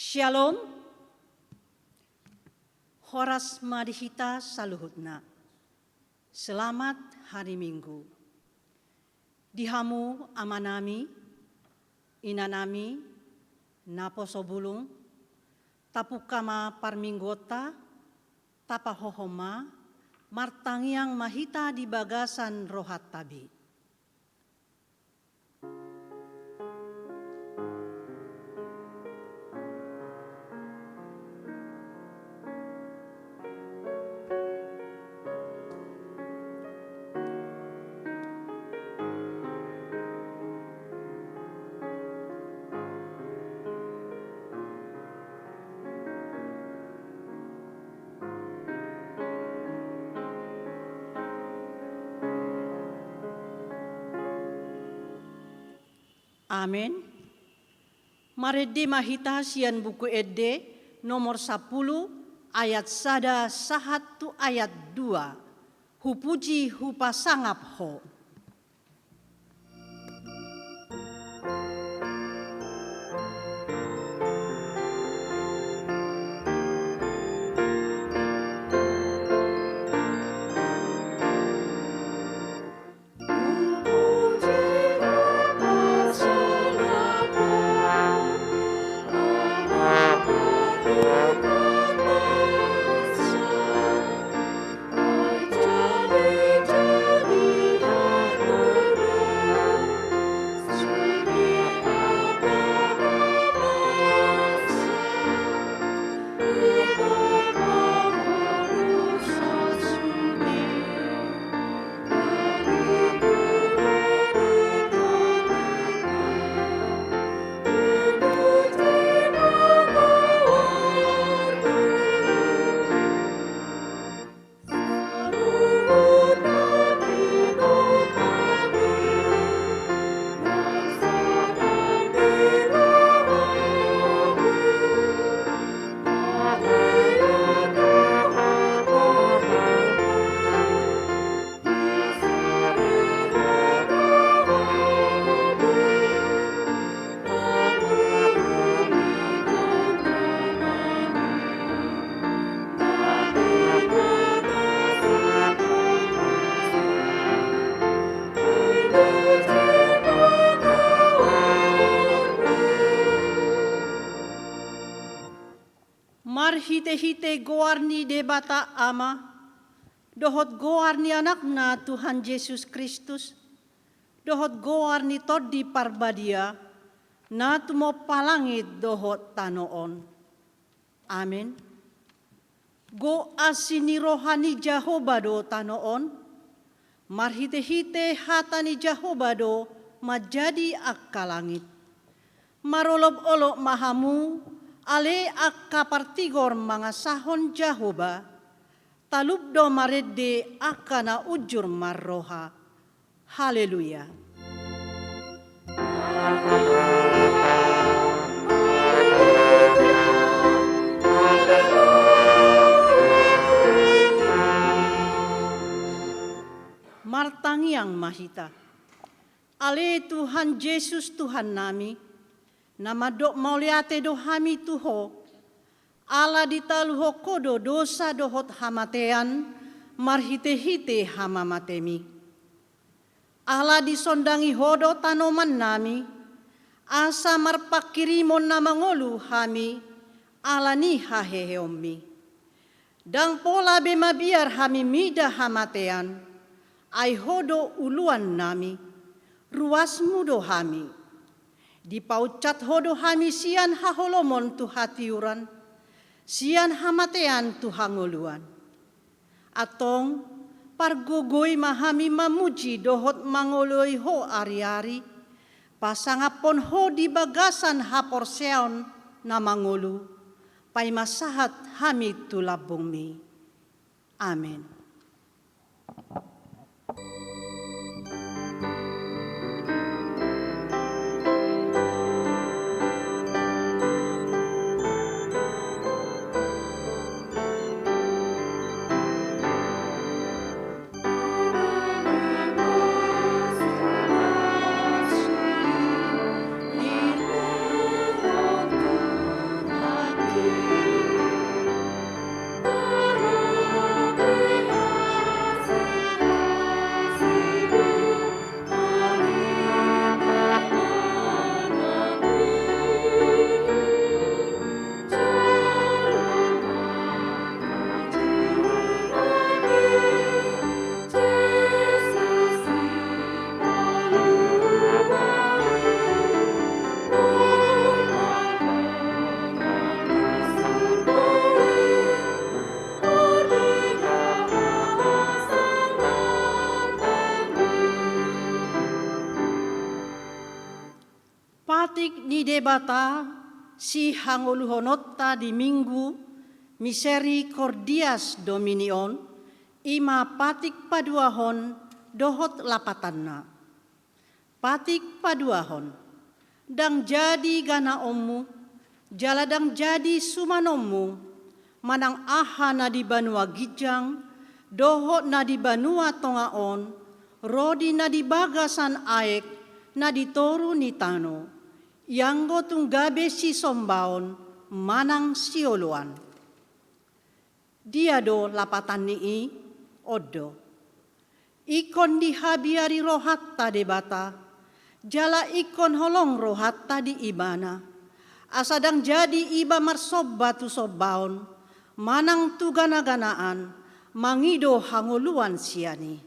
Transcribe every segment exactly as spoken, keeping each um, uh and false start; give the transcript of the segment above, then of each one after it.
Syalom. Horas ma di hita saluhutna. Selamat hari Minggu. Di hamu amanami, inanami, naposo bulung, tapungka ma parmingguonta, tapahohom ma, martangiang ma hita di bagasan rohanta be. Amen. Marende ma hita sian Buku Ende nomor sampulu, ayat sada sahat tu ayat dua. Hupuji, hupasangap Ho. Marhitehite goar ni Debata Ama, dohot goar ni Anakna Tuhan Jesus Kristus, dohot goar ni Tondi Parbadia, na tumompa langit dohot tano on. Amen. Gok asi ni roha ni Jahowa do tano on, marhitehite hata ni Jahowa do manjadi angka langit. Marolopolop ma hamu, ale angka partigor mangasahon Jahowa, talup do marende angka na unjur marroha. Haleluya. Martangiang ma hita. Ale Tuhan Jesus Tuhannami, na mandok mauliate do hami tu Ho, ala ditaluhon Ho do dosa dohot hamatean marhitehite hamamatemi. Ala disondangi Ho do tanomannami, asa marpanghirimon na mangolu hami ala ni haheheonmi. Ndang pola be mabiar hami mida hamatean, ai Ho do uluannami, ruasmu do hami. Dipaunsat Ho do hami sian haholomon tu hatiuron, sian hamatean tu hangoluan. Antong, pargogoi ma hami mamuji dohot mangoloi Ho ariari, pasangaphon Ho di bagasan haporseaon na mangolu, paima sahat hami tu lambungmi. Amen. Debata sihangoluhononta di Minggu Misericordias Domini on, i ma patik paduahon dohot lapatanna. Patik paduahon. Ndang jadi ganaonmu, jala ndang jadi sumanonmu, manang aha na di banua ginjang dohot na di banua tonga on, ro di na di bagasan aek na di toru ni tano, ianggo tung gabe sisombaon manang sioloan. Dia do lapatan ni i? On do. Ingkon dihabiari rohanta Debata, jala ingkon holong rohanta di Ibana, asa ndang jadi iba marsomba tu sombaon manang tu ganaganaan, mangido hangoluan sian i.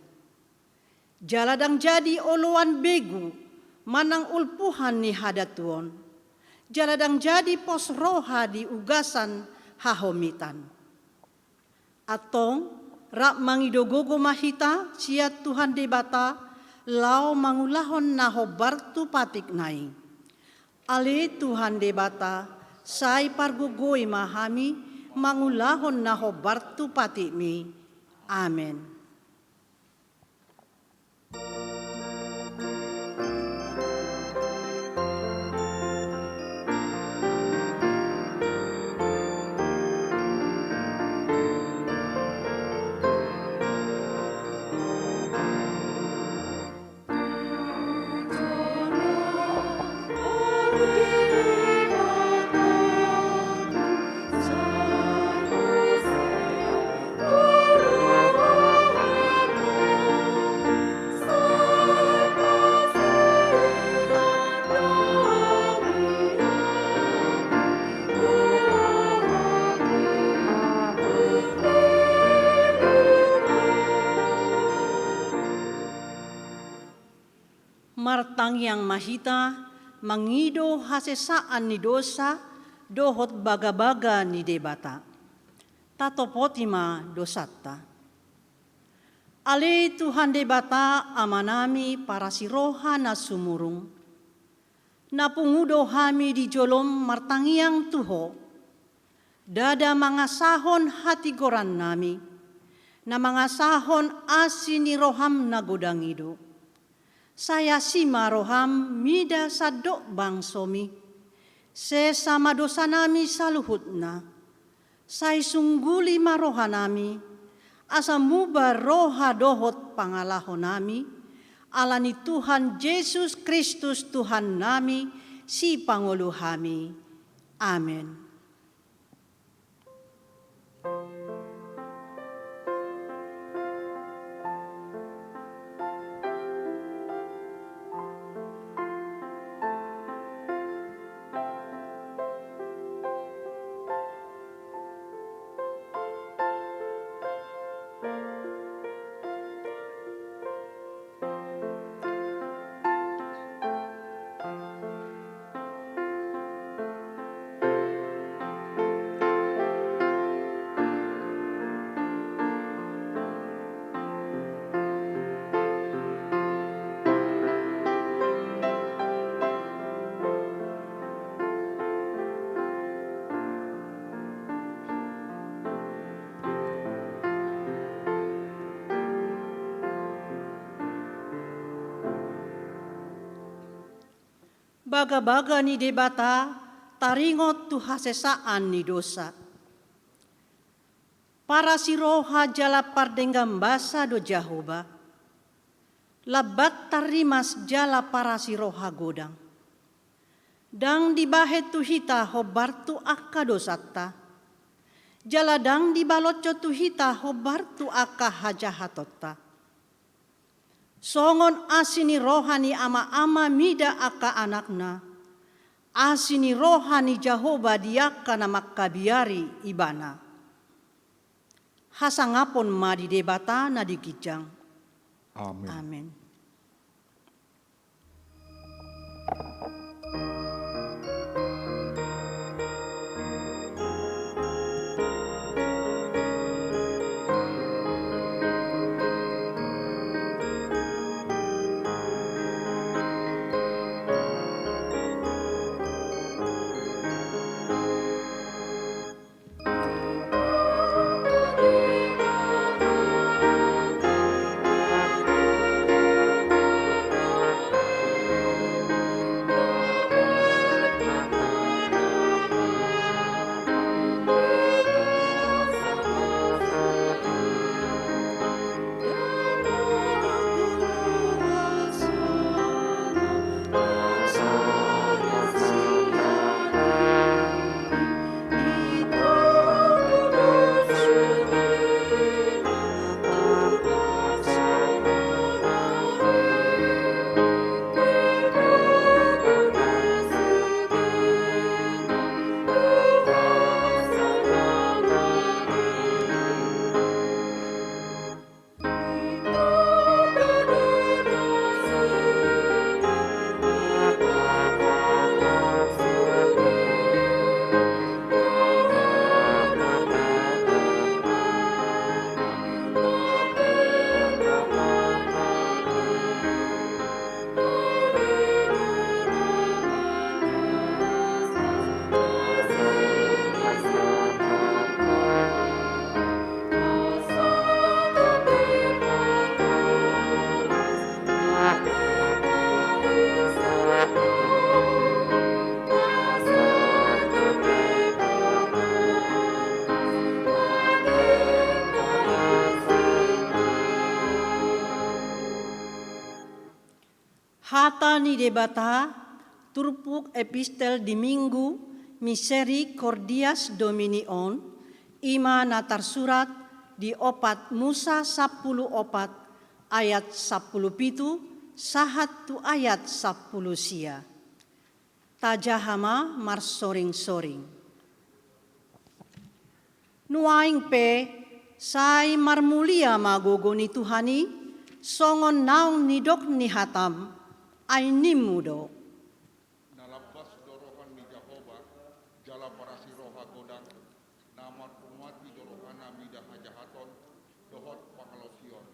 Jala ndang jadi oloan begu manang ulpuhan ni hadatuon, jala ndang jadi pos roha di ugasan hahomitan. Antong, rap mangido gogo ma hita sian Tuhan Debata, laho mangulahon na hombar tu patikna i. Ale Tuhan Debata, sai pargogoi ma hami mangulahon na hombar tu patikmi. Amen. Martangiang ma hita mangido hasesaan ni dosa dohot bagabaga ni Debata. Tatopoti ma dosanta. Ale Tuhan Debata Amanami parasi roha na sumurung, na pungu do hami di jolom martangiang tu Ho. Ndada mangasahon hatigorannami, na mangasahon asi ni roham na godang i do. Sai asi ma roham mida sandok bangsomi. Sesa ma dosanami saluhutna. Sai sungguli ma rohanami, asa muba roha dohot pangalahonami, ala ni Tuhan Jesus Kristus Tuhannami, Sipangolu hami. Amen. Bagabaga ni Debata taringot tu hasesaan ni dosa. Parasi roha jala pardenggan basa do Jahowa. Lambat tarrimas jala parasi roha godang. Ndang dibahen tu hita hombar tu angka dosanta. Jala ndang dibalonjo tu hita hombar tu angka hajahatonta. Songon asi ni roha ni ama-ama mida angka anakna, asi ni roha ni Jahowa di angka na mangkabiari Ibana. Hasangapon ma di Debata na di ginjang. Amen. Amen. Hata ni Debata, turpuk epistel di Minggu Misericordias Domini on, i ma na tarsurat di opat Musa sampulu opat ayat sampulu pitu sahat tu ayat sampulu sia. Tajaha ma marsoring-soring. Nuaeng pe, sai marmulia ma gogo ni Tuhan i, songon naung nidok ni hatam, ai nimmu do. Na lambas do roha ni Jahowa, jala parasi roha godang, na marpamuati do rohana mida hajahaton, dohot pangalaosion.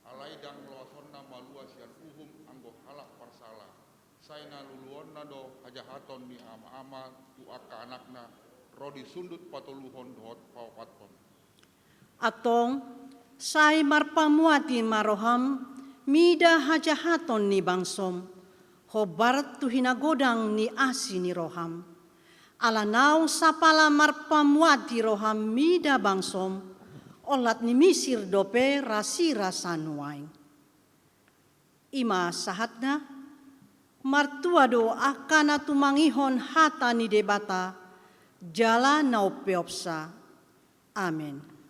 Alai ndang loasonna malua sian uhum anggo halak parsala. Sai na luluonna do hajahaton ni ama-ama tu angka anakna, ro di sundut patoluhon dohot paopathon. Antong, sai marpamuati ma roham mida hajahaton ni bangsom, hombar tu hinagodang ni asi ni roham. Ala naung sapala marpamuati roham mida bangsom, olat ni Misir dope rasirasa nuaeng. I ma sahatna, martua do angka na tumangihon hata ni Debata, jala na umpeopsa. Amen.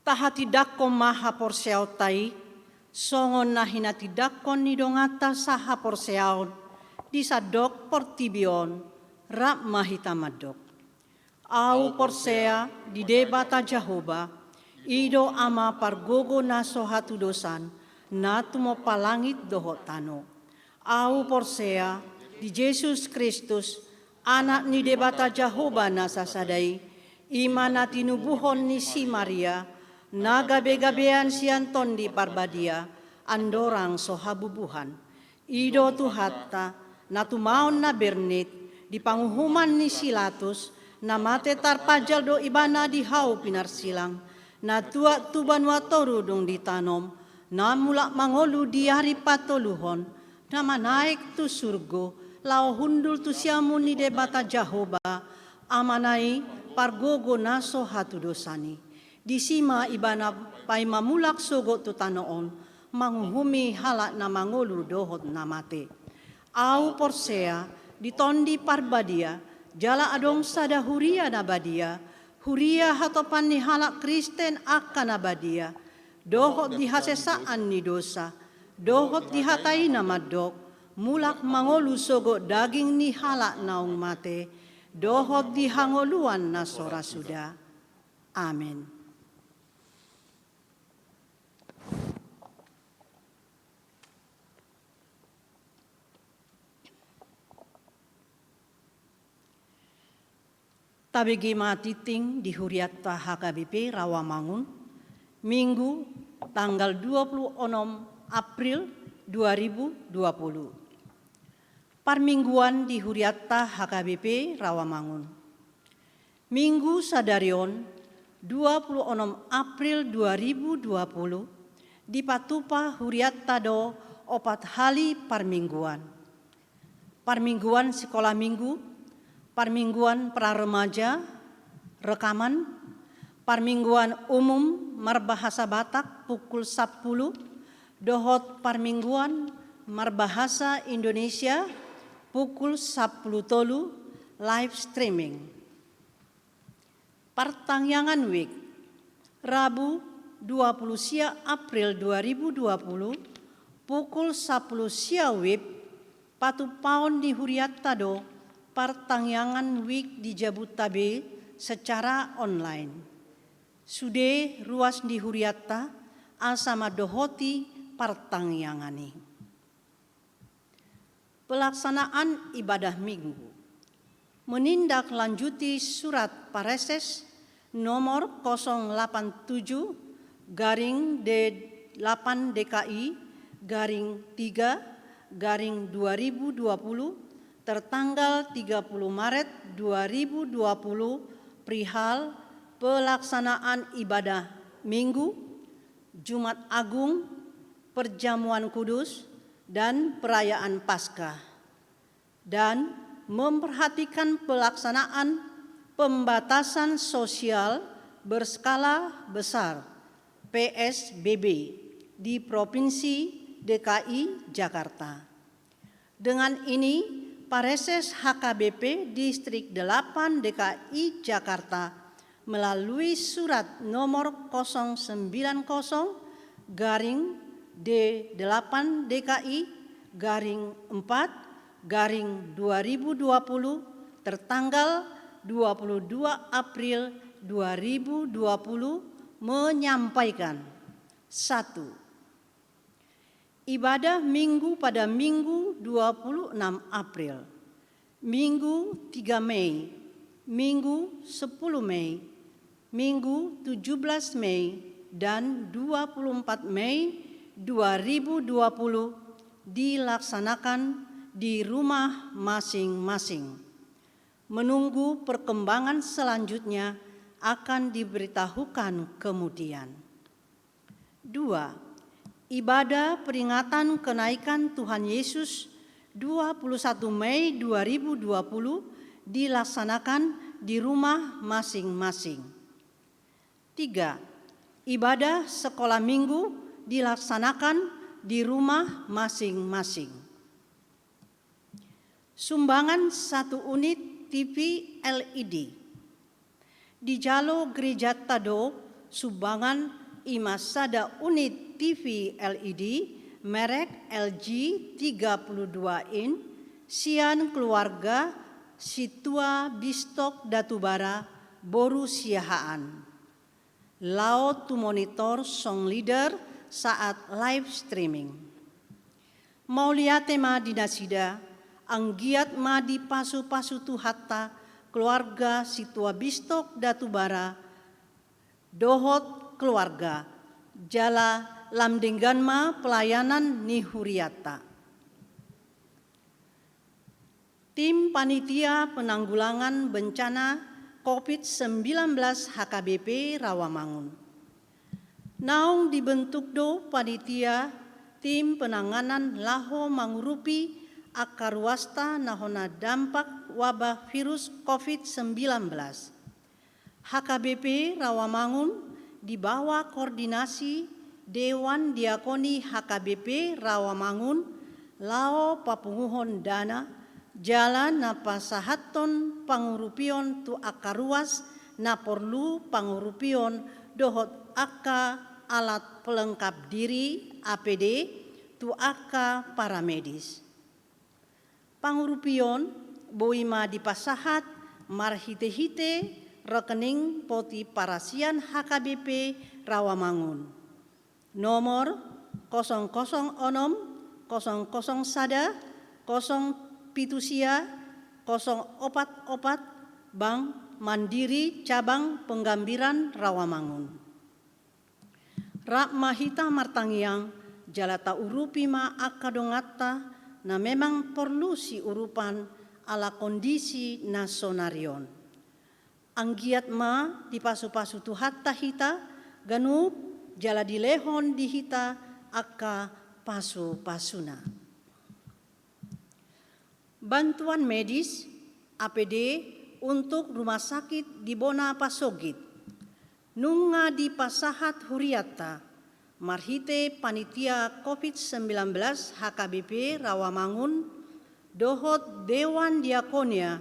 Tahatindangkon ma haporseaonta i, songon na hinatindangkon ni donganta sahaporseaon di sandok portibi on, rap ma hita mandok. Ahu porsea di Debata Jahowa, i do Ama pargogo na so hatudosan, na tumompa langit dohot tano. Ahu porsea di Jesus Kristus, Anak ni Debata Jahowa na sasada i, i ma na tinubuhon ni si Maria, na gabe-gabean sian Tondi Parbadia, andorang so habubuhan. I do Tuhanta, na tumaon na bernit, di panguhuman ni si Latus, na mate tarpajal do ibana di hau pinarsilang, na tuat tu banua toru dung ditanom, na mulak mangolu di ari patoluhon, na manaek tu surgo, laho hundul tu siamun ni Debata Jahowa, Amana i pargogo na so hatudosan i. Disi ma ibana paima mulak sogot tu tano on, manguhumi halak na mangolu dohot na mate. Ahu porsea di Tondi Parbadia, jala adong sada huria na badia, huria hatopan ni halak Kristen angka na badia, dohot di hasesaan ni dosa, dohot di hata i na mandok, mulak mangolu sogot daging ni halak naung mate, dohot di hangoluan na so ra suda. Amen. Tabege ma tingting di hurianta H K B P Rawamangun, Minggu tanggal dua puluh enam April dua ribu dua puluh. Parmingguan di hurianta H K B P Rawamangun. Minggu sadari on, dua puluh enam April dua ribu dua puluh, dipatupa hurianta do opat hali parmingguan. Parmingguan sikola minggu, parmingguan pra remaja, rekaman, parmingguan umum marbahasa Batak pukul sapuluh, dohot parmingguan marbahasa Indonesia Pukul sampulu tolu, live streaming. Partangiangan Wijk, Rabu dua puluh sia April dua ribu dua puluh, pukul sampulu sia wib, patupaon ni huriatta do partangiangan Wijk di jabuta be secara online. Sude ruas ni huriatta asa mandohoti partangiangan i. Pelaksanaan ibadah Minggu. Menindaklanjuti surat Praeses nomor kosong delapan tujuh garing D delapan D K I garing tiga garing dua ribu dua puluh, tertanggal tiga puluh Maret dua ribu dua puluh, perihal pelaksanaan ibadah Minggu, Jumat Agung, Perjamuan Kudus, dan Perayaan Paskah, dan memperhatikan pelaksanaan pembatasan sosial berskala besar, P S B B, di Provinsi D K I Jakarta. Dengan ini, Praeses H K B P Distrik delapan D K I Jakarta melalui surat nomor kosong sembilan kosong garing D delapan D K I garing empat garing dua ribu dua puluh, tertanggal dua puluh dua April dua ribu dua puluh, menyampaikan: satu. Ibadah Minggu pada Minggu dua puluh enam April, Minggu tiga Mei, Minggu sepuluh Mei, Minggu tujuh belas Mei, dan dua puluh empat Mei dua ribu dua puluh dilaksanakan di rumah masing-masing. Menunggu perkembangan selanjutnya akan diberitahukan kemudian. Dua, ibadah peringatan kenaikan Tuhan Yesus dua puluh satu Mei dua ribu dua puluh dilaksanakan di rumah masing-masing. Tiga, ibadah sekolah Minggu dilaksanakan di rumah masing-masing. Sumbangan satu unit T V L E D. Dijalo gerejanta do sumbangan, i ma sada unit T V L E D merek L G tiga puluh dua in sian keluarga Situa Bistok Datubara, boru Siahaan, laho tumonitor song leader saat live streaming. Mauliate ma di nasida, anggiat ma dipasupasu Tuhanta keluarga Situa Bistok Datubara dohot keluarga, jala lam denggan ma pelayanan ni huriatta. Tim Panitia Penanggulangan Bencana covid sembilan belas H K B P Rawamangun. Naung dibentuk do panitia tim penanganan laho mangurupi angka ruasta na hona dampak wabah virus covid sembilan belas. H K B P Rawamangun di bawah koordinasi Dewan Diakoni H K B P Rawamangun laho papunguhon dana jala na pasahathon pangurupion tu angka ruas na porlu pangurupion dohot angka alat pelengkap diri, A P D, tu angka paramedis. Pangurupion boi ma dipasahat marhitehite rekening poti parasian H K B P Rawamangun, nomor kosong kosong onom, kosong kosong sada, kosong pitu sia, kosong opat opat, Bank Mandiri Cabang Penggambiran Rawamangun. Rap ma hita martangiang, jala taurupi ma angka donganta na memang porlu siurupan ala kondisi na sonari on. Anggiat ma dipasupasu Tuhanta hita ganup, jala dilehon di hita angka pasupasuna. Bantuan medis, A P D, untuk rumah sakit di bona pasogit. Nunga dipasahat huriatta marhite panitia covid sembilan belas H K B P Rawamangun dohot Dewan Diakonia,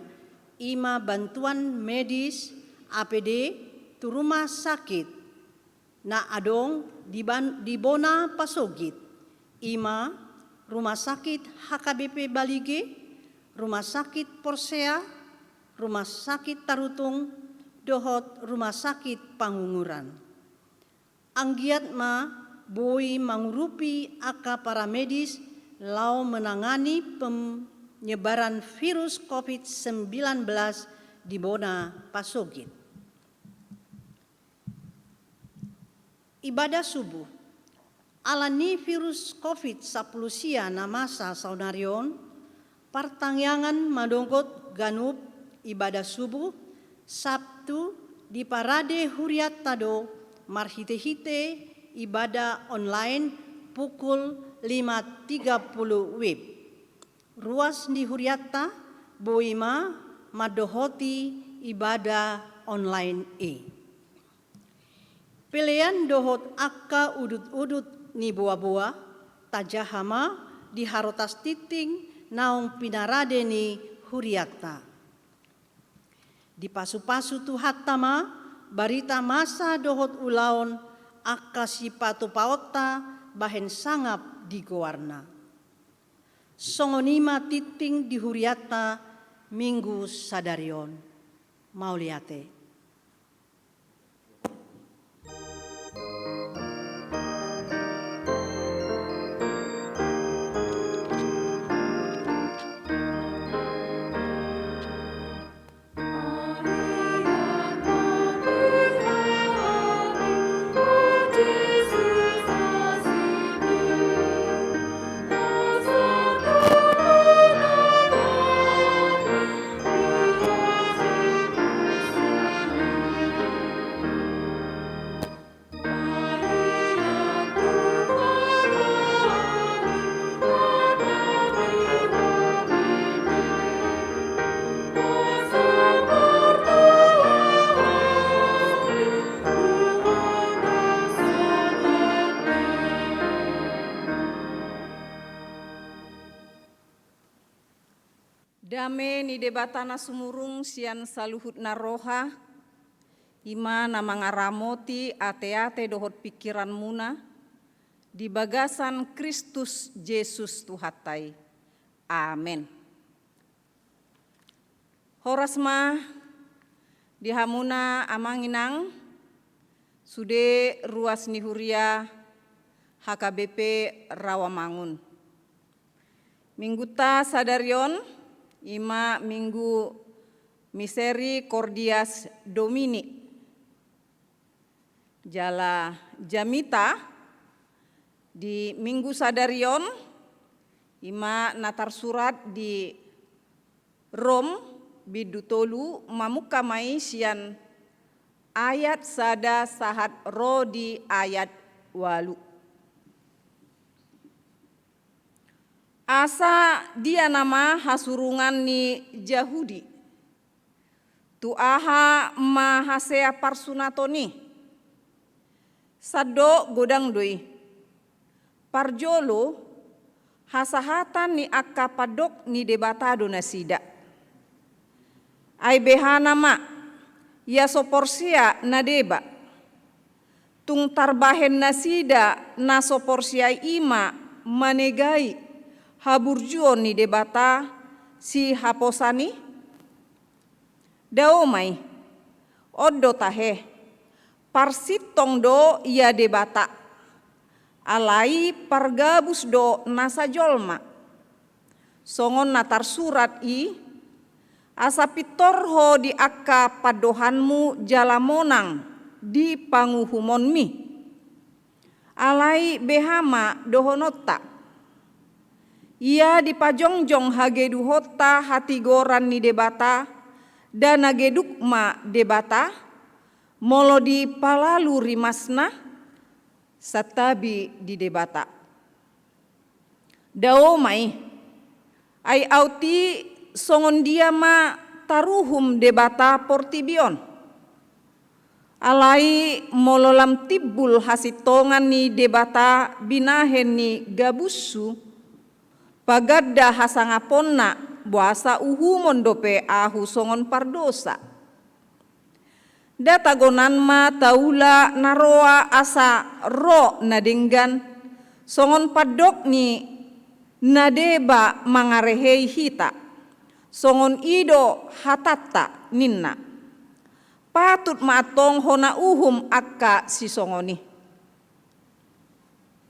i ma bantuan medis, A P D, tu rumah sakit na adong di ban-, di bona pasogit, i ma Rumah Sakit H K B P Balige, Rumah Sakit Porsea, Rumah Sakit Tarutung, dohot Rumah Sakit Pangunguran. Anggiat ma boi mangurupi angka paramedis laho menangani penyebaran virus covid sembilan belas di bona pasogit. Ibadah subuh. Ala ni virus covid sampulu sia na masa saonari on, partangiangan manonggot ganup ibadah subuh Sabtu diparade huriatta do marhite-hite ibadah online pukul lima tiga puluh wib. Ruas ni huriatta boi ma mandohoti ibadah online i. Pelean dohot angka udut-udut ni boa-boa, tajaha ma di harotas tinting naung pinarade ni huriatta. Dipasu-pasu Tuhanta ma barita masa dohot ulaon angka sipatupaonta bahen sangap di goarna. Songon i ma tinting di huriatta minggu sadari on. Mauliate. Dame ni Debata na sumurung sian saluhut na roha, i ma na mangaramoti ate-ate dohot pingkiranmuna di bagasan Kristus Jesus Tuhanta i. Amen. Horas ma di hamuna amang inang, sude ruas ni huria H K B P Rawamangun. Minggunta sadari on, i ma minggu Misericordias Domini. Jala jamita di minggu sadari on, i ma na tarsurat di Rom bindu tolu, mamungka ma i sian ayat sada sahat ro di ayat ualu. Asa dia nama hasurungan ni Jahudi? Tu aha ma hasea parsunaton i? Sandok godang do i. Parjolo, hasahatan ni angka pandok ni Debata do nasida. Ai beha nama, ia so porsea na deba. Tung tarbahen nasida na so porsea i ma manegai haburjuon ni Debata sihaposan i? Dao ma i, on do tahe, parsintong do ia Debata, alai pargabus do nasa jolma. Songon na tarsurat i, asa pintor ho di angka pandohanmu jala monang di panguhumonmi. Alai beha ma dohononta? Ia dipajongjong hageduhonta hatigoran ni Debata, nda na geduk ma Debata, molo dipalalu rimasna, santabi di Debata. Dao ma i, ai aut i songon dia ma taruhum Debata portibi on? Alai molo lam timbul hasintongan ni Debata binahen ni gabushu, paganda hasangaponna, boasa uhumon dope ahu songon pardosa. Nda tagonan ma taula na roa asa ro na denggan, songon pandok ni na deba mangarehei hita, songon i do hatanta, ninna. Patut ma antong hona uhum angka sisongon i.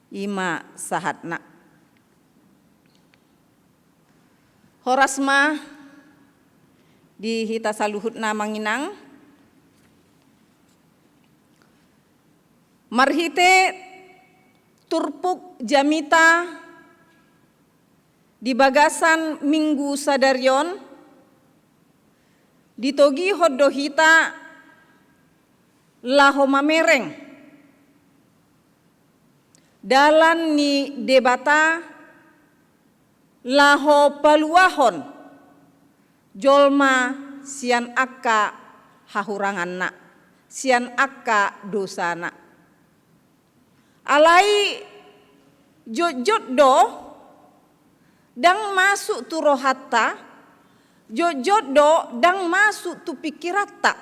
I ma sahatna. Horas ma di hita saluhutna amang inang. Marhite turpuk jamita di bagasan minggu sadari on, ditogihon do hita laho mamereng dalan ni Debata laho paluahon jolma sian angka hahuranganna, sian angka dosana. Alai jotjot do ndang masuk tu rohanta, jotjot do ndang masuk tu pingkiranta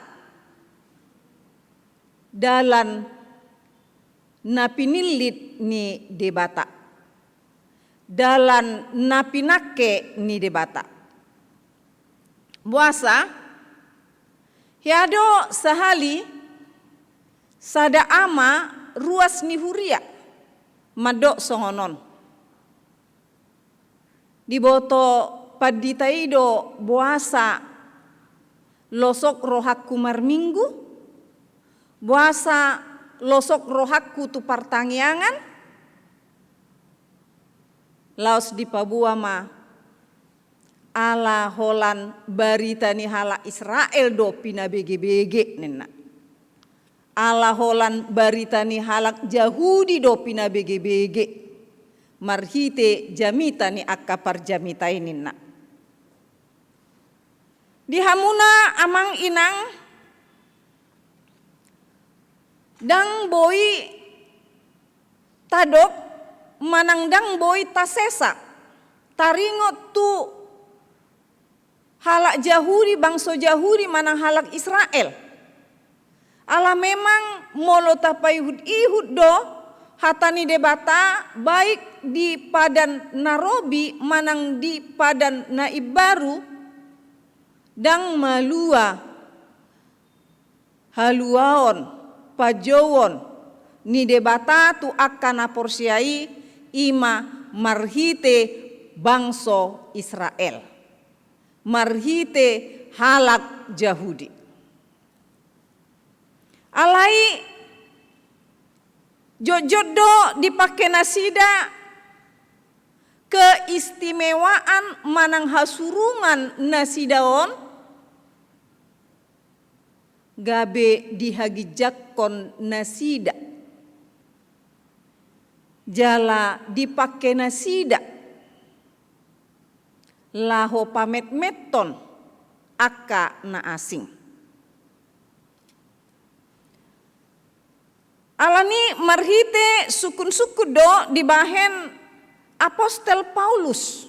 dalan na pinillit ni Debata, dalan na pinangke ni Debata. Boasa? Hea do sahali sada ama ruas ni huria mandok songon on. Diboto pandita i do boasa losok rohangku marminggu, boasa losok rohangku tu partangiangan, laos dipaboa ma ala holan barita ni halak Israel do pinabegebege, ninna. Ala holan barita ni halak Jahudi do pinabegebege marhite jamita ni angka parjamita i, ninna. Di hamuna amang inang, ndang boi tadok manang ndang boi tasesa taringot tu halak Jahudi, bangso Jahudi manang halak Israel. Ala memang molo tapaihut-ihut do hata ni Debata, baik di padan na robi manang di padan na imbaru, ndang malua haluaon, pajouon ni Debata tu angka na porsea i, i ma marhite bangso Israel, marhite halak Jahudi. Alai jotjot do dipangke nasida keistimewaan manang hasurungan nasida on, gabe dihaginjangkon nasida jala dipangke nasida laho pametmeton angka na asing. Alani marhite sungkun-sungkun do dibahen apostel Paulus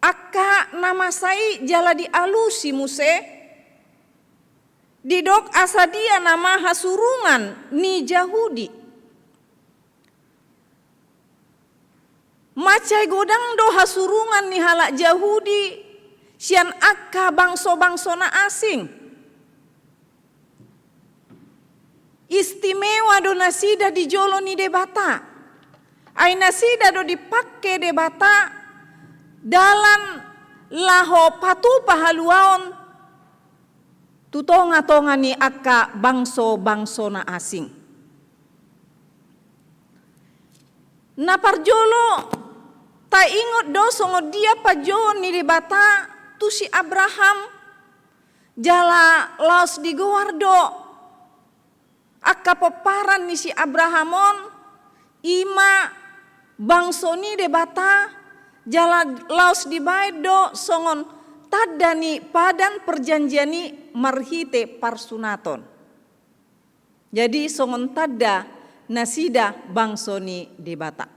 angka na masa i jala dialusi muse, didok asa dia nama hasurungan ni Jahudi. Mansai godang do hasurungan ni halak Jahudi sian angka bangso-bangso na asing. Istimewa do nasida di jolo ni Debata. Ai nasida do dipangke Debata dalan laho patupa haluaon tu tonga-tonga ni angka bangso-bangso na asing. Na parjolo, taingot do songon dia panjouon ni Debata tu si Abraham, jala laos digoar do angka pomparan ni si Abraham on, i ma bangso ni Debata, jala laos dibaen do songon tanda ni padan perjanjian i marhite parsunaton. Jadi songon tanda nasida bangso ni Debata.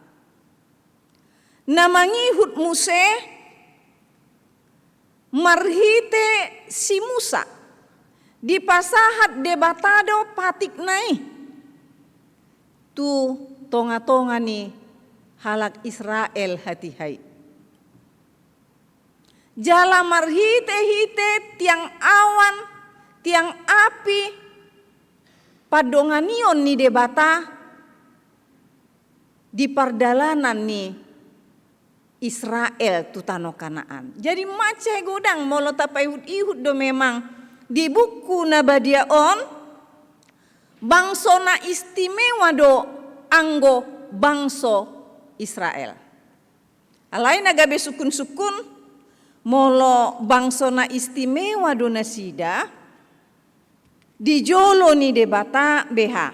Na mangihut muse marhite si Musa, dipasahat Debata do patikna i tu tonga-tonga ni halak Israel hatiha i. Jala marhite-hite tiang awan, tiang api, pandonganion ni Debata di pardalanan ni Israel tu tano Kanaan. Jadi mansai godang molo tapaihut-ihut do memang di buku na badia on, bangso na istimewa do anggo bangso Israel. Alai na gabe sungkun-sungkun, molo bangso na istimewa do nasida di jolo ni Debata, beha?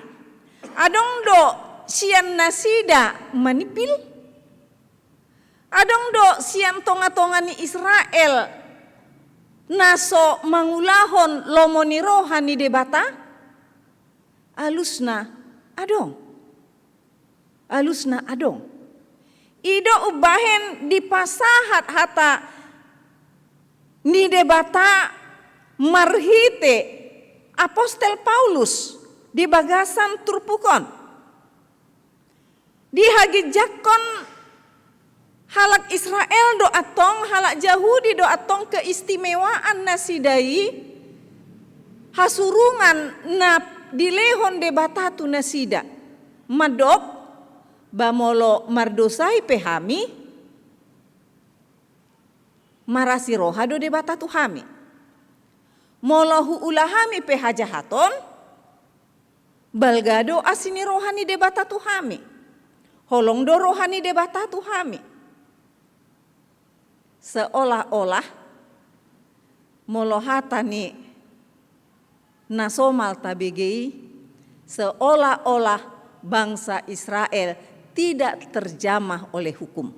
Adong do sian nasida manipil? Adong do sian tonga-tonga ni Israel na so mangulahon lomo ni roha ni Debata? Alusna adong. Alusna adong. I do umbahen dipasahat hata ni Debata marhite apostel Paulus di bagasan turpuk on. Dihaginjangkon halak Israel do antong, halak Jahudi do antong keistimewaan nasida i, hasurungan na dilehon Debata tu nasida. Mandok, ba molo mardosai pe hami, marasi roha do Debata tu hami. Molo huula hami pe hajahaton, balga do asi ni roha ni Debata tu hami. Holong do roha ni Debata tu hami. Seolah-olah molo hata ni na somal tabege i, seolah-olah bangsa Israel tidak terjamah oleh hukum.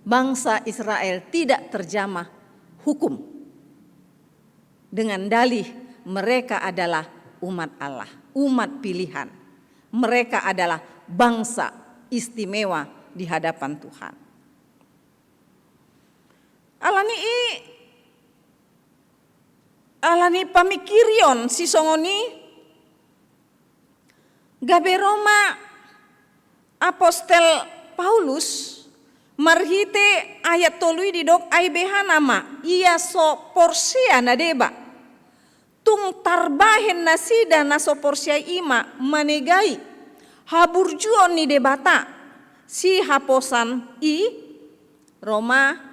Bangsa Israel tidak terjamah hukum. Dengan dalih mereka adalah umat Allah, umat pilihan. Mereka adalah bangsa istimewa di hadapan Tuhan. Alani i, alani pamingkirion sisongon i, gabe ro ma apostel Paulus marhite ayat tolu i didok, ai beha nama ia so porsea na deba. Tung tarbahen nasida na so porsea i ma manegai haburjuon ni Debata sihaposan i, ro ma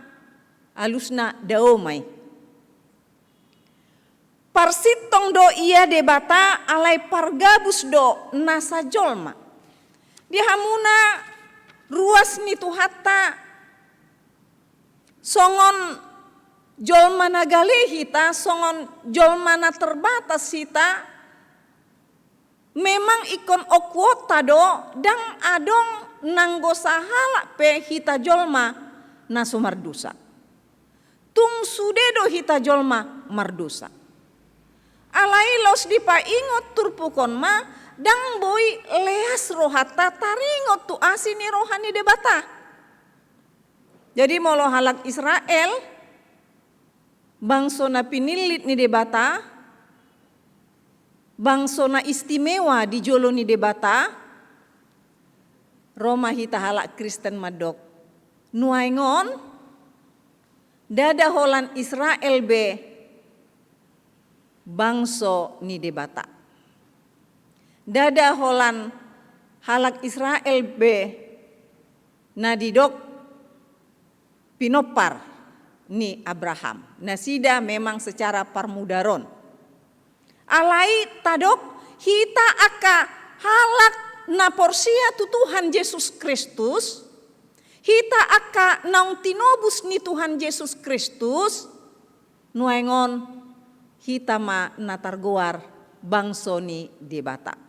alusna dao ma i. Parsintong do ia Debata, alai pargabus do nasa jolma. Di hamuna ruas ni Tuhanta, songon jolma na gale hita, songon jolma na terbatas hita, memang ingkon okuonta do, ndang adong nanggo sahalak pe hita jolma na so mardosa. Tung sude do hita jolma mardosa. Alai laos dipaingot turpuk on ma, ndang boi leas rohanta taringot tu asi ni roha ni Debata. Jadi molo halak Israel, bangso na pinillit ni Debata, bangso na istimewa di jolo ni Debata, ro ma hita halak Kristen mandok, nuaeng on ndada holan Israel be bangso ni Debata. Ndada holan halak Israel be na didok pinompar ni Abraham. Nasida memang secara parmudaron. Alai tadok hita angka halak na porsea tu Tuhan Jesus Kristus, hita angka naung tinobus ni Tuhan Jesus Kristus, nuaeng on hita ma na targoar bangso ni Debata.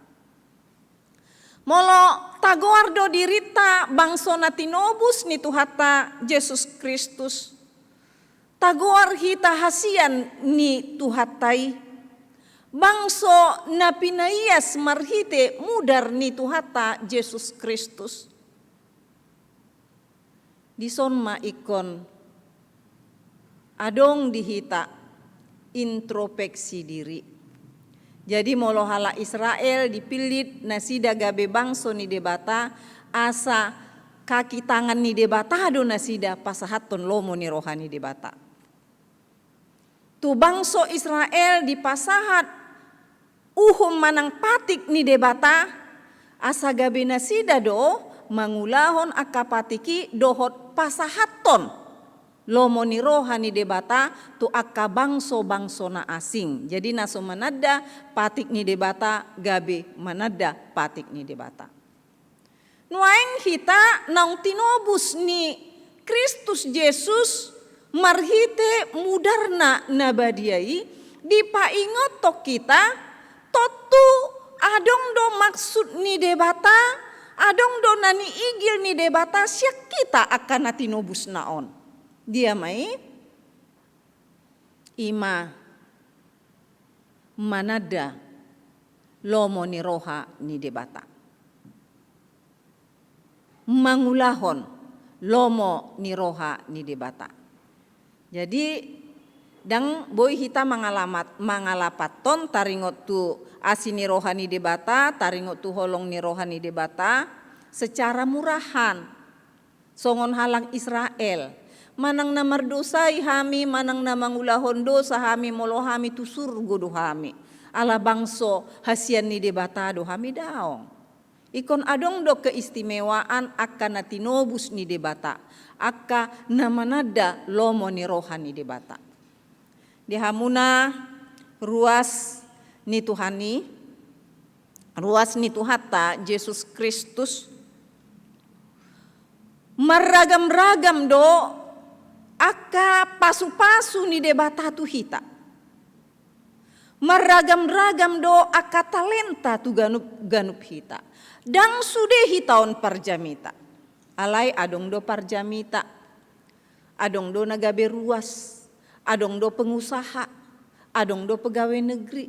Molo tagoar do dirinta bangso na tinobus ni Tuhanta Jesus Kristus, tagoar hita hasian ni Tuhanta i, bangso na pinaias marhite mudar ni Tuhanta Jesus Kristus. Dison ma ingkon adong di hita introspeksi diri. Jadi molo halak Israel dipillit nasida gabe bangso ni Debata, asa kaki tangan ni Debata do nasida pasahathon lomo ni roha ni Debata. Tu bangso Israel dipasahat uhum manang patik ni Debata, asa gabe nasida do mangulahon angka patik i dohot pasahathon lomo ni roha ni Debata tu angka bangso-bangso na asing. Jadi na so mananda patik ni Debata gabe mananda patik ni Debata. Nuaeng hita naung tinobus ni Kristus Jesus marhite mudarna na badia i, dipaingothon hita, tontu adong do maksud ni Debata, adong do na niigil ni Debata sian hita angka na tinobusna on. Dia ma i? Ima mananda lomo ni roha ni Debata. Mangulahon lomo ni roha ni Debata. Jadi, ndang boi hita mangalamat, mangalapathon taringot tu asi ni roha ni Debata, taringot tu holong ni roha ni Debata secara murahan. Songon halak Israel, manang na mardosai hami, manang na mangulahon dosa hami, molo hami tu surgo do hami. Ala bangso hasian ni Debata do hami, daong. Ingkon adong do keistimewaan angka na tinobus ni Debata, angka na mananda lomo ni roha ni Debata. Di hamuna ruas ni Tuhan i, ruas ni Tuhanta Jesus Kristus, marragam-ragam do angka pasu-pasu ni Debata tu hita. Marragam-ragam do angka talenta tu ganup-ganup hita. Ndang sude hita on parjamita. Alai adong do parjamita. Adong do na gabe ruas, adong do pengusaha, adong do pegawai negeri.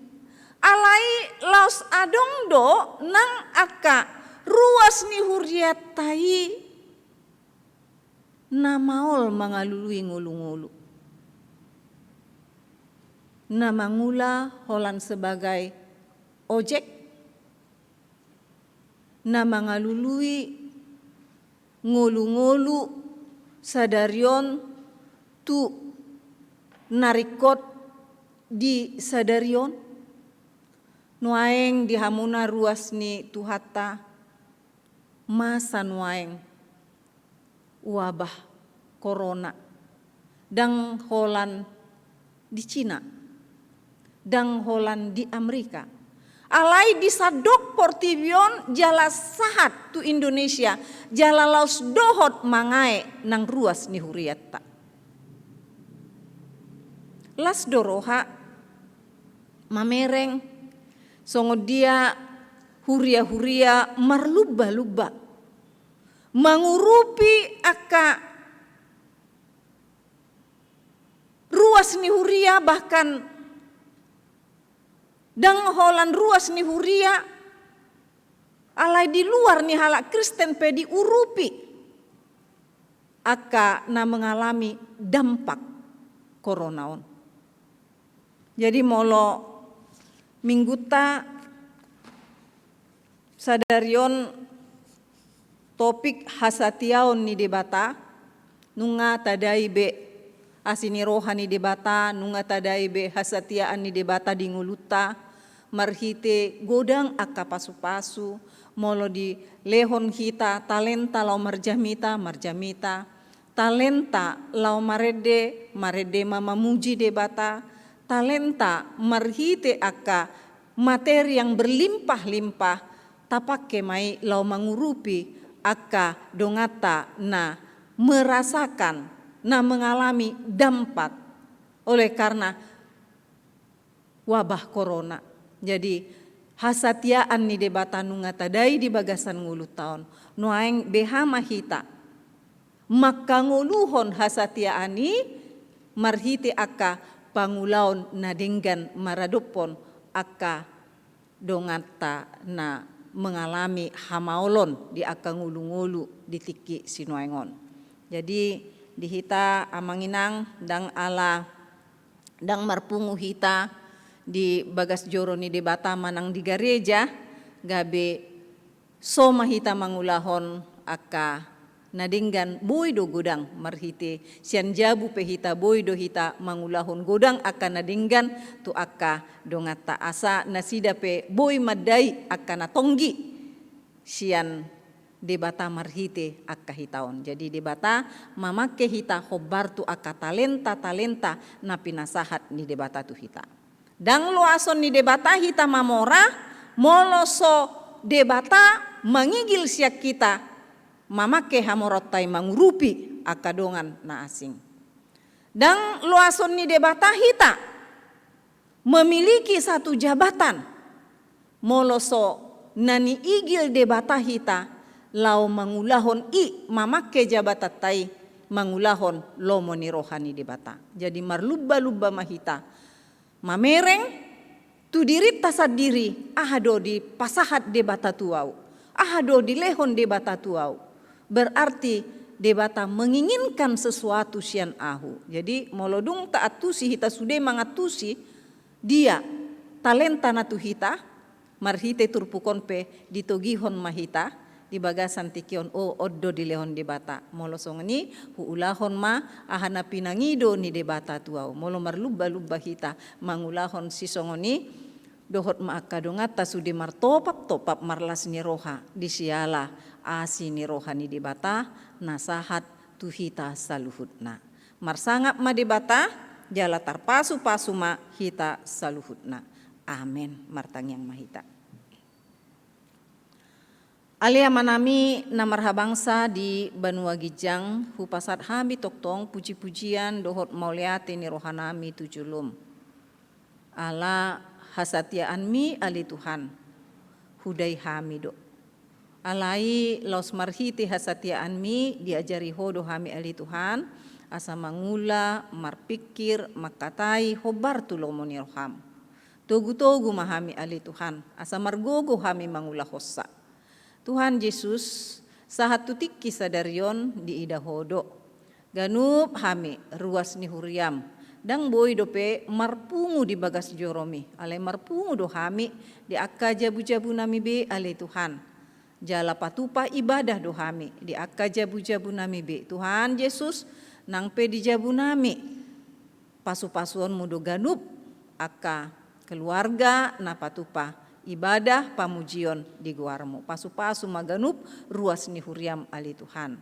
Alai laos adong do nang angka ruas ni hurianta i na maol mangalului ngolu-ngolu. Na mangula holan sebagai ojek, na mangalului ngolu-ngolu sadari on tu na ringkot di sadari on. Nuaeng di hamuna ruas ni Tuhanta, masa nuaeng wabah korona, ndang holan di Cina, ndang holan di Amerika. Alai di sandok portibi on jala sahat tu Indonesia, jala laos dohot mangae nang ruas ni hurianta. Las do roha mamereng songon dia huria-huria marlumba-lumba mangurupi angka ruas ni huria, bahkan ndang holan ruas ni huria, alai di luar ni halak Kristen pe diurupi angka na mengalami dampak korona on. Jadi molo minggunta sadari on topik hasatiaon ni Debata, nunga tadai be asi ni roha ni Debata, nunga tadai be hasatiaan ni Debata di ngolunta, marhite godang angka pasu-pasu, molo dilehon hita talenta laho marjamita, marjamita, talenta laho marende, marende ma mamuji Debata, talenta marhite angka materi yang berlimpah-limpah, tapake ma i laho mangurupi angka donganta na merasakan, na mengalami dampak oleh karena wabah korona. Jadi, hasatiaan ni Debata nunga tadai di bagasan ngolunta on. Nuaeng beha ma hita mangkangoluhon hasatiaan i marhite angka pangulaon na denggan maradophon angka donganta na mengalami hamaolon di angka ngolu-ngolu di tingki sinuaeng on. Jadi di hita amang inang, ndang ala, ndang marpungu hita di bagas joro ni Debata manang di gareja, gabe so ma hita mangulahon angka na denggan, boi do godang marhite sian jabu pe hita, boi do hita mangulahon godang angka na denggan tu angka donganta, asa nasida pe boi mandai angka na tonggi sian Debata marhite angka hita on. Jadi Debata mamangke hita hombar tu angka talenta-talenta na pinasahat ni Debata tu hita. Ndang loason ni Debata hita mamora, molo so Debata mangigil sian hita mamangke hamoraonta i mangurupi angka dongan na asing. Ndang loason ni Debata hita memiliki satu jabatan, molo so na niigil Debata hita laho mangulahon i, mamangke jabatanta i mangulahon lomo ni roha ni Debata. Jadi marlumba-lumba ma hita mamereng tu dirinta sandiri, aha do dipasahat Debata tu ahu, aha do dilehon Debata tu ahu. Berarti Debata menginginkan sesuatu sian ahu. Jadi molo dung taantusi hita, sude mangantusi dia talenta na tu hita, marhite turpuk on pe ditogihon ma hita di bagasan tingki on, o, on do dilehon Debata. Molo songon i, huulahon ma aha na pinangido ni Debata tu ahu. Molo marlumba-lumba hita mangulahon sisongon i, dohot ma angka donganta sude martopap-topap marlas ni roha di siala asi ni roha ni Debata na sahat tu hita saluhutna. Marsangap ma Debata, jala tarpasu-pasu ma hita saluhutna. Amen. Martangiang ma hita. Ale Amanami na marhabangsa di banua ginjang, hupasahat hami tongtong puji-pujian dohot mauliate ni rohanami tu jolom. Ala hasatiaanmi ale Tuhan, hudai hami do. Alai laos marhite hasatiaanmi diajari Ho do hami ale Tuhan, asa mangula, marpingkir, mangkatai hombar tu lomo ni roham. Togu-togu ma hami ale Tuhan, asa margogo hami mangulahonsa. Tuhan Jesus, sahat tu tingki sadari on diida Ho do. Ganup hami ruas ni huriam, ndang boi dope marpungu di bagas joromi, alai marpungu do hami di angka jabu-jabunami be ale Tuhan. Jala patupa ibadah do hami di angka jabu-jabunami be. Tuhan Jesus, nang pe di jabunami, pasu-pasuonmu do ganup angka keluarga na patupa ibadah pamujion di goarmu. Pasu-pasu ma ganup ruas ni huriam ale Tuhan.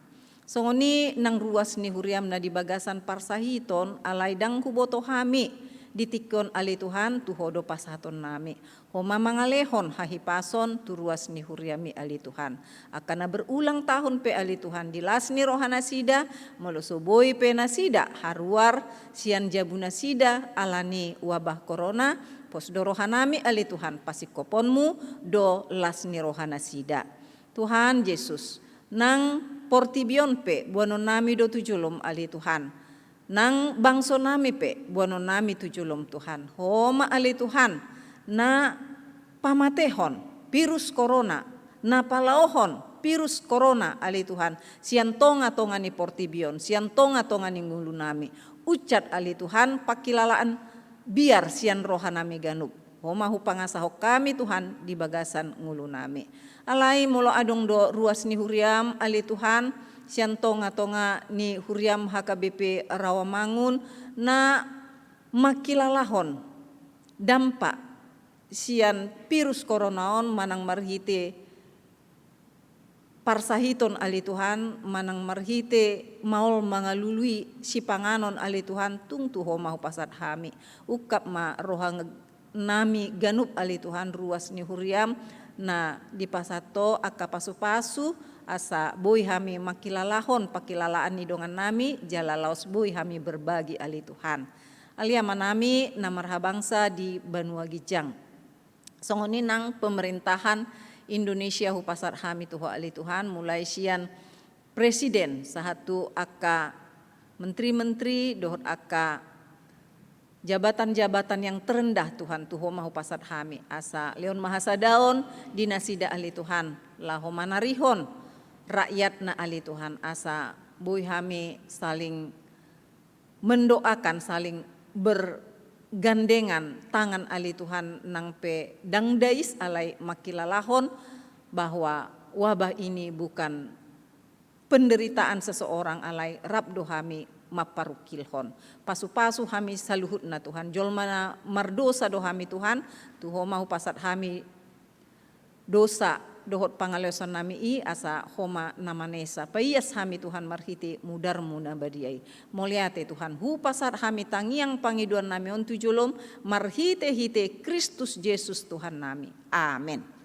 Songon i nang ruas ni huriam na di bagasan parsahiton, alai ndang huboto hami di tingki on ale Tuhan, tu Ho do pasahatonnami. Ho ma mangalehon hahipason tu ruas ni huriami ale Tuhan. Angka na berulang tahun pe ale Tuhan, di las ni rohanasida, molo so boi pe nasida haruar sian jabunasida ala ni wabah korona, pos do rohanami ale Tuhan, pasingkoponmu do las ni rohanasida. Tuhan Jesus, nang portibi on pe boanonnami do tu jolom ale Tuhan. Nang bangsonami pe boanonnami tu jolom Tuhan. Ho ma ale Tuhan, na pamatehon virus korona, na palaohon virus korona ale Tuhan, sian tonga-tonga ni portibi on, sian tonga-tonga ni ngolunami. Unsat ale Tuhan pangkilalaan biar sian rohanami ganup. Ho ma hupangasahon hami Tuhan di bagasan ngolunami. Alai molo adong do ruas ni huriam ale Tuhan, sian tonga-tonga ni huriam H K B P Rawamangun, na mangkilalahon dampak sian virus korona on manang marhite parsahiton ale Tuhan, manang marhite maol mangalului sipanganon ale Tuhan, tung tu Ho ma hupasahat hami. Ungkap ma rohanami ganup ale Tuhan, ruas ni huriam na dipasahat Ho angka pasu-pasu, asa boi hami mangkilalahon pangkilalaan ni dongannami, jala laos boi hami berbagi ale Tuhan. Ale Amanami na marhabangsa di banua ginjang. Songon i nang pemerintahan Indonesia hupasahat hami tu Ho ale Tuhan, mulai sian presiden sahat tu angka menteri-menteri dohot angka jabatan-jabatan yang terendah Tuhan, tu Ho ma hupasahat hami, asa lehon ma hasadaon di nasida ale Tuhan, laho manarihon rakyatna ale Tuhan, asa Boi hami saling mendoakan, saling bergandengan tangan ale Tuhan, nang pe ndang dais alai mangkilalahon bahwa wabah ini bukan penderitaan seseorang alai rap do hami mamparungkilhon. Pasu-pasu hami saluhutna Tuhan. Jolma na mardosa do hami Tuhan, tu Ho ma hupasahat hami dosa dohot pangalaosion nami i asa Ho ma na manesa. Paias hami Tuhan marhite mudarmu na badia i. Mauliate Tuhan, hupasahat hami tangiang pangidoan nami on tu jolom marhite-hite Kristus Jesus Tuhan nami. Amen.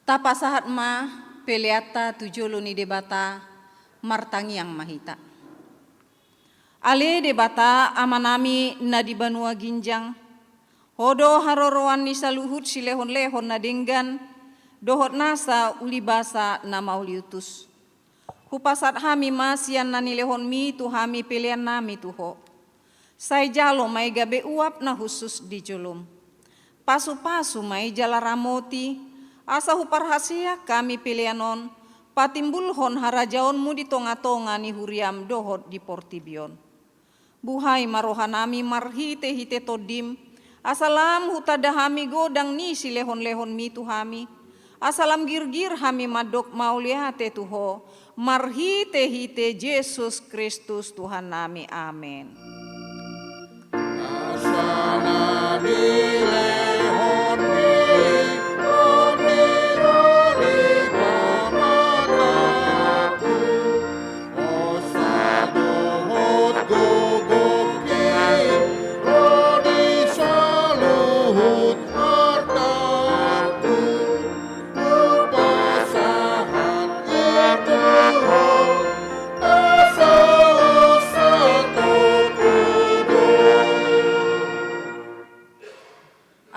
Tapasahat ma peleanta tu jolo ni Debata, martangiang ma hita. Ale Debata, Amanami na di banua ginjang, Ho do haroroan ni saluhut silehon-lehon na denggan, dohot nasa ulibasa na mauliutus. Hupasahat hami ma sian na nilehonmi tu hami peleannami tu Ho. Sai jalo ma i gabe uap na hushus di jolom. Pasu-pasu ma i jala ramoti, asa huparhaseang hami pelean on patimbulhon harajaonmu di tonga-tonga ni huriam dohot di portibi on. Buhai ma rohanami marhite-hite Tondim, asa lam hutanda hami godang ni silehon-lehonmi tu hami, asa lam girgir hami mandok mauliate tu Ho, marhite-hite Jesus Kristus Tuhannami. Amen.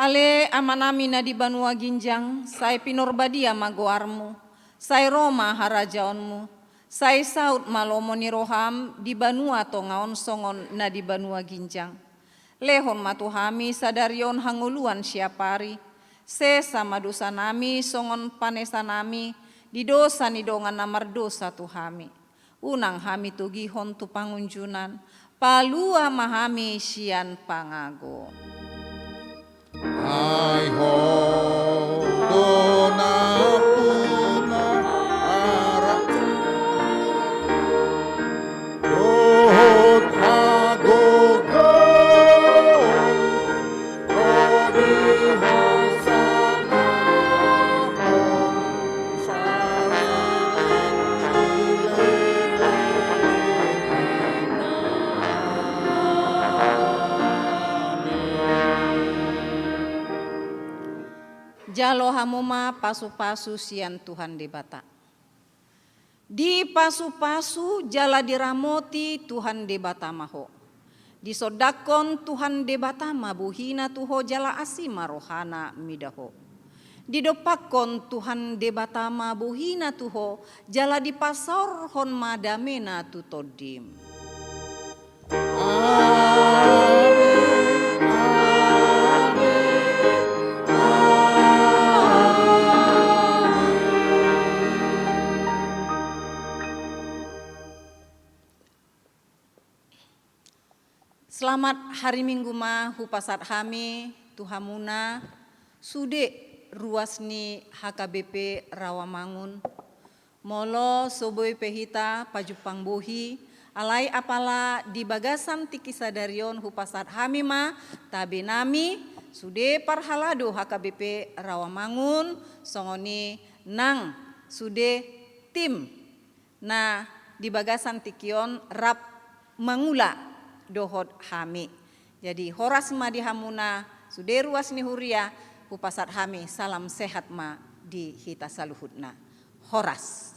Ale Amanami na di banua ginjang, sai pinarbadia ma goarmu, sai ro ma harajaonmu, sai saut ma lomo ni roham di banua tonga on songon na di banua ginjang. Lehon ma tu hami sadari on hangoluan siapari, sesa ma dosanami songon panesanami Di dosa ni dongan na mardosa tu hami, unang hami togihon tu pangunjunan, palua ma hami sian pangago. Ai Ho do nampuna arak dohot hagogoon, ro di hasangapon saleleng ni lelengna. Jalo hamu ma pasu-pasu sian Tuhan Debata. Dipasupasu jala diramoti Tuhan Debata ma ho. Disondangkon Tuhan Debata ma bohina tu ho jala asi ma rohana mida ho. Didompakkon Tuhan Debata ma bohina tu ho jala dipasaorhon ma damena tu tondim. Amen, amen, amen. Selamat hari Minggu ma hupasahat hami tu hamuna sude ruas ni H K B P Rawamangun. Molo so boi pe hita pajumpang bohi, alai apala di bagasan tingki sadari on hupasahat hami ma tabe nami sude parhalado H K B P Rawamangun, songon i nang sude tim na di bagasan tingki on rap mangula dohot hami. Jadi horas ma di hamuna sude ruas ni huria, hupasahat hami salam sehat ma di hita saluhutna. Horas.